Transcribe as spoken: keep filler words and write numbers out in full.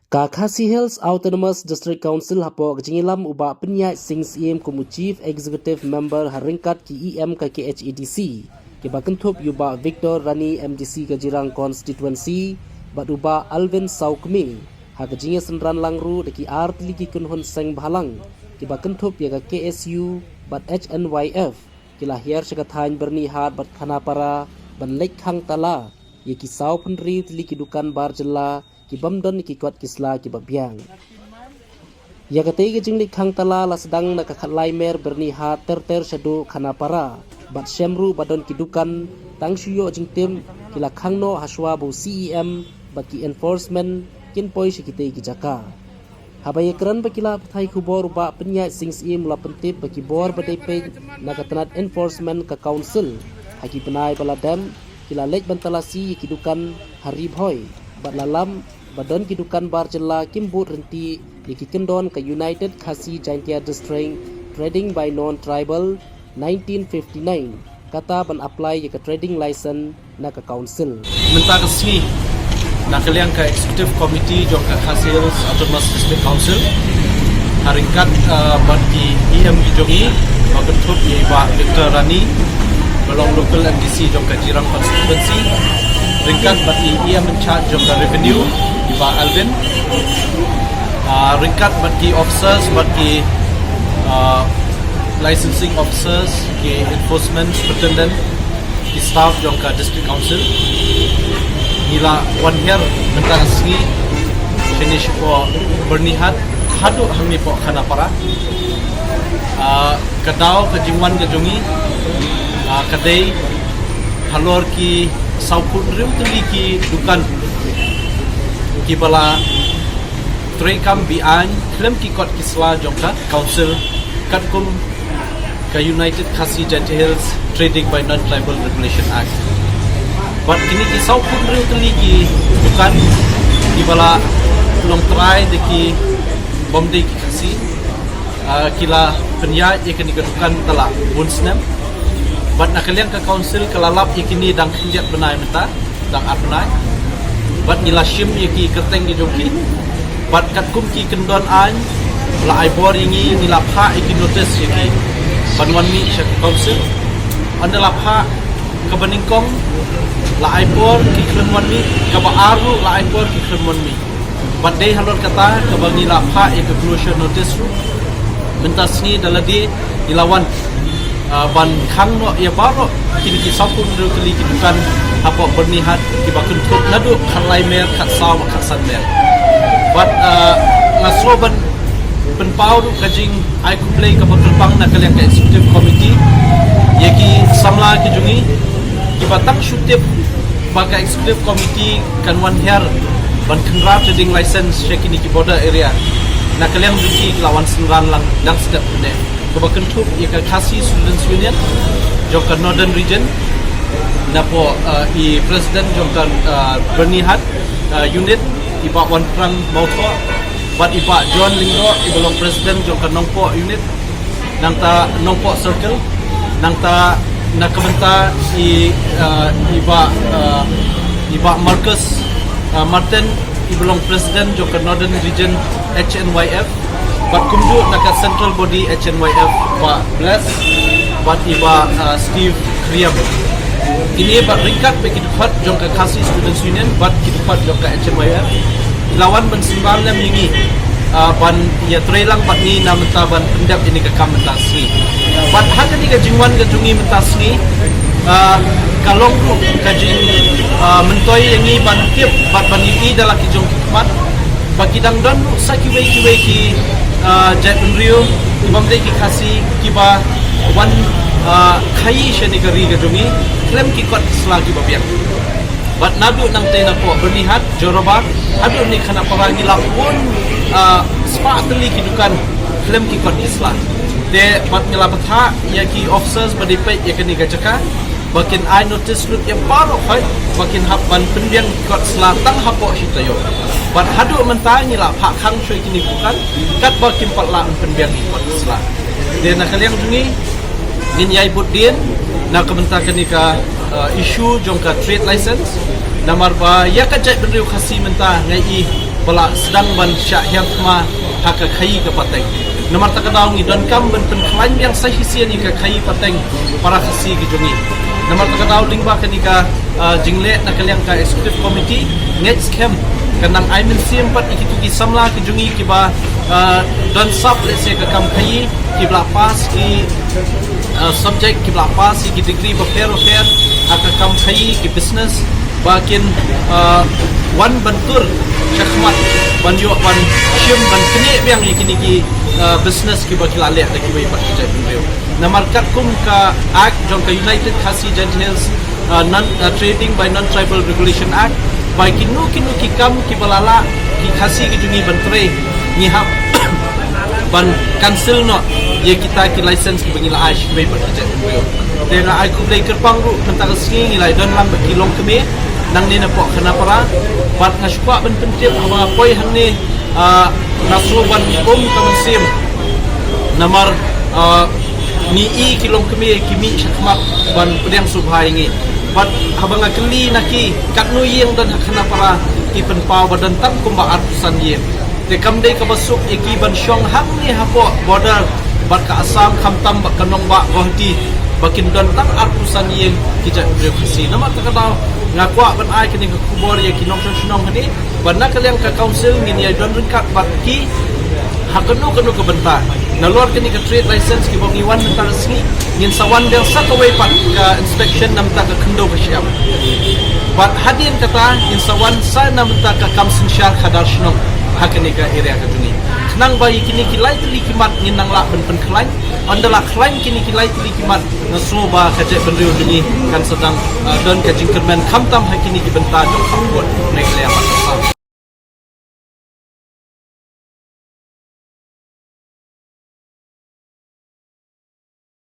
Ka Khasi Hills Autonomous District Council hapoh ka jingïalam u Bah Pynïaid Sing Syiem kum u Chief Executive Member ha ryngkat ki E M ka K H A D C, kiba kynthup ïa u Bah Victor Rani, M D C ka Jirang Constituency, bad u Bah Alvin Sawkmie, ha ka jingïasynran lang ruh da ki ar tylli ki kynhun seng bhalang, kiba kynthup ïa ka K S U bad H N Y F, ki la hiar sha ka thaiñ Byrnihat bad Khanapara ban leit khang tala ïa ki saw phew hynriew tylli ki dukan bar jylla ki bym don ïa ki kot ki sla kiba biang. Ïa katei ka jingleit khang tala la sdang na ka khatlai mer Byrnihat ter ter shaduh Khanapara, bad shem ruh ba don ki dukan, tang shu ïoh jingtip ki la khang noh hashwa ba u C E M bad ki enforcement kin poi sha kitei ki jaka. Haba ïakren bad ki lad pathai khubor, u Bah Pynïaid Sing Syiem u la pyntip ba ki bor ba dei peit na ka tnat enforcement ka council, ha ki bnai ba la dep ki la leit ban talasi ïa ki dukan ha Ri Bhoi, bad la lap ba don ki dukan bar jylla kim bud ryntih ïa ki kyndon ka United Khasi Jaintia District Trading by Non-Tribal nineteen fifty-nine, kata ban apply ïa ka trading license na ka council. Mynta ka sngi, na ka liang ka Executive Committee jong ka Khasi Hills Autonomous District Council, ha ryngkat, uh, bad ki E M ki jong i, ba kynthup ïa i Bah Victor Rani, ba long local M D C jong ka Jirang Constituency, ryngkat bad i E M in charge jong ka Revenue, i Bah Alvin, uh, ryngkat bad ki officers, bad ki, uh, licensing officers, ki enforcement superintendent, ki staff jong ka District Council. Ngi la wan hiar mynta ka sngi shane shapoh Byrnihat haduh hangne hapoh Khanapara. Ah, ka daw ka jingwan ka jong ngi, ah, ka dei halor ki saw phew hynriew tylli ki dukan kiba la treikam be-aiñ khlem ki kot ki sla jong ka council, katkum ka United Khasi Jaintia Hills Trading by Non-Tribal Regulation Act. Bad kine ki saw phew hynriew tylli ki dukan kiba la long trai da ki bym dei ki Khasi, ah, ki la pynïaid ïa kine ki dukan tala bun snem. Bad na ka liang ka council ka la lap ïa kine dang khyndiat bnai mynta, dang ar bnai. Bad ngi la shim ïa ki kyrteng ki jong ki. Bad katkum ki kyndon aiñ, la ai bor ïa ngi, ngi la phah ïa ki notice ïa ki ban wan mih sha ka council. Ynda la phah kaba nyngkong, la ai bor ki khlem wan mih, kaba ar ruh la ai bor ki khlem wan mih. Bad dei halor kata kaba ngi la phah ïa ka closure notice ruh. Mynta sngi da lade ngi la wan, ah, ban khang noh ïa baroh kine ki saw phew hynriew tylli ki dukan hapoh Byrnihat kiba kynthup naduh khatlai mer, khatsaw bad khatsan mer. Bad, ah, nga sngew ban pynpaw ruh ka jingai khublei kaba kyrpang na ka liang ka Executive Committee ïa ki samla ki jong ngi kiba tang shu tip ba ka Executive Committee kan wan hiar ban khynra trading license sha kine ki border area. Na ka liang jong ki la wan synran lang dang step ne kaba kynthup ïa ka Khasi Students Union jong ka Northern Region, napoh, uh, i President jong ka, uh, Byrnihat, uh, Unit, i Bah Wanprang Mawthoh, bad i Bah John Lyngdoh, iba long President jong ka Nongpoh Unit, nangta Nongpoh Circle, nangta na ka bynta i, uh, i Bah, uh, i Bah Marcus, uh, Martin, iba long President jong ka Northern Region H N Y F, bad kumjuh na ka Central Body H N Y F, Bah Bless, bad i Bah, uh, Steve Kriam. Kine bad ryngkat bad ki dkhot jong ka Khasi Students Union bad ki dkhot jong ka H N Y F, la wan ban synran lem ïa ngi, ah, ban ïatrei lang bad ngi na mynta ban pyndep ïa kane ka kam mynta sngi. Bad ha kane ka jingwan ka jong ngi mynta sngi, ah, ka long ruh ka jing, ah, myntoi ïa ngi ban tip bad ban ïohi da la ki jong ki khmat ba ki dang don ruh sa kiwei kiwei ki, ah, jaitbynriew ki bym dei ki Khasi kiba wan, ah, khaii shane ka ri ka jong ngi khlem ki kot ki sla kiba biang. Bad naduh nangtei napoh Byrnihat, Jorabat, haduh ne Khanapara ngi la pun, ah, spah tylli ki dukan khlem ki kot ki sla. Te bad ngi la bthah ïa ki officers ba dei peit ïa kane ka jaka ba kin ai notice lut ïa baroh khoit ba kin hap ban pynbiang ki kot sla tang hapoh shi taïew. Bad haduh mynta ngi la phah khang shuwa ïa kine ki dukan katba kim pat lah ban pynbiang ki kot ki sla. Te na ka liang jong ngi ngin ïai bud dien na ka bynta kane ka uh, issue jong ka trade license. Namar ba ïa ka jaitbynriew Khasi mynta nga i ba la sdang ban shah hiar thma ha ka khaii ka pateng. Namar kata ka daw ngi donkam ban pynkhlaiñ biang sa shisien ïa ka khaii pateng para Khasi ki jong ngi. Namar kata ka daw lyngba kane ka, uh, jingleh na ka liang ka executive committee, ngeit skhem kan nang ai mynsiem pat ïa kito ki samla ki jong ngi kiba, uh, don sap lehse ka kam khaii, kiba la pass ki, uh, subject, kiba la pass ïa ki degree bapher bapher ha ka kam khaii, ki business, ba kin, uh, wan ban tur shakhmat ban ïoh ban shim ban knieh biang ïa kine ki, uh, business kiba ki la leh da kiwei pat ki jaitbynriew. Namar katkum ka Act jong ka United Khasi Jaintia Hills, uh, non, uh, Trading by Non-Tribal Regulation Act, ba kino kino ki kam kiba la lah ki Khasi ki jong ngi ban trei, ngi hap ban cancel noh ïa kita ki license kiba ngi la ai sha kiwei pat ki jaitbynriew. Te nga ai khublei kyrpang ruh mynta ka sngi ngi la ïadon lang bad ki longkmie nangne napoh Khanapara, bad nga sngewkwah ban pyntip haba nga poi hangne, ah, nga sngew ban um ka mynsiem. Namar, ah, ngi i ki longkmie ki mih shakhmat ban pdiang sngewbha ïa ngi. Bad haba nga kylli na ki katno ïing don ha Khanapara, ki pynpaw ba don tang kumba arphew san ïing. Te kam dei kaba suk ïa ki ban shong hangne hapoh border bad ka Assam, khamtam bad ka nongbah Guwahati, ba kin don tang arphew san ïing ki jaitbynriew Khasi. Namar kata ka daw nga kwah ban ai kane ka khubor ïa ki nongshong shnong hangne, ba na ka liang ka council ngin ïa don ryngkat bad ki ha kano kano ka bynta. Nalor kane ka trade license kiba ngi wan mynta ka sngi, ngin sa wan biang sa kawei pat ka inspection na bynta ka khyndew ka shyiap. Bad hadien kata ngin sa wan sa na bynta ka kam synshar khadar shnong ha kane ka area ka jong ngi. Khnang ba ïa kine ki lai tylli ki mat ngin nang lah ban pynkhlaiñ. Ynda la khlaiñ kine ki lai tylli ki mat, nga sngew ba ka jaitbynriew jong ngi kan sa dang, ah, don ka jingkyrmen khamtam ha kine ki bynta jong ka khubor Meghalaya.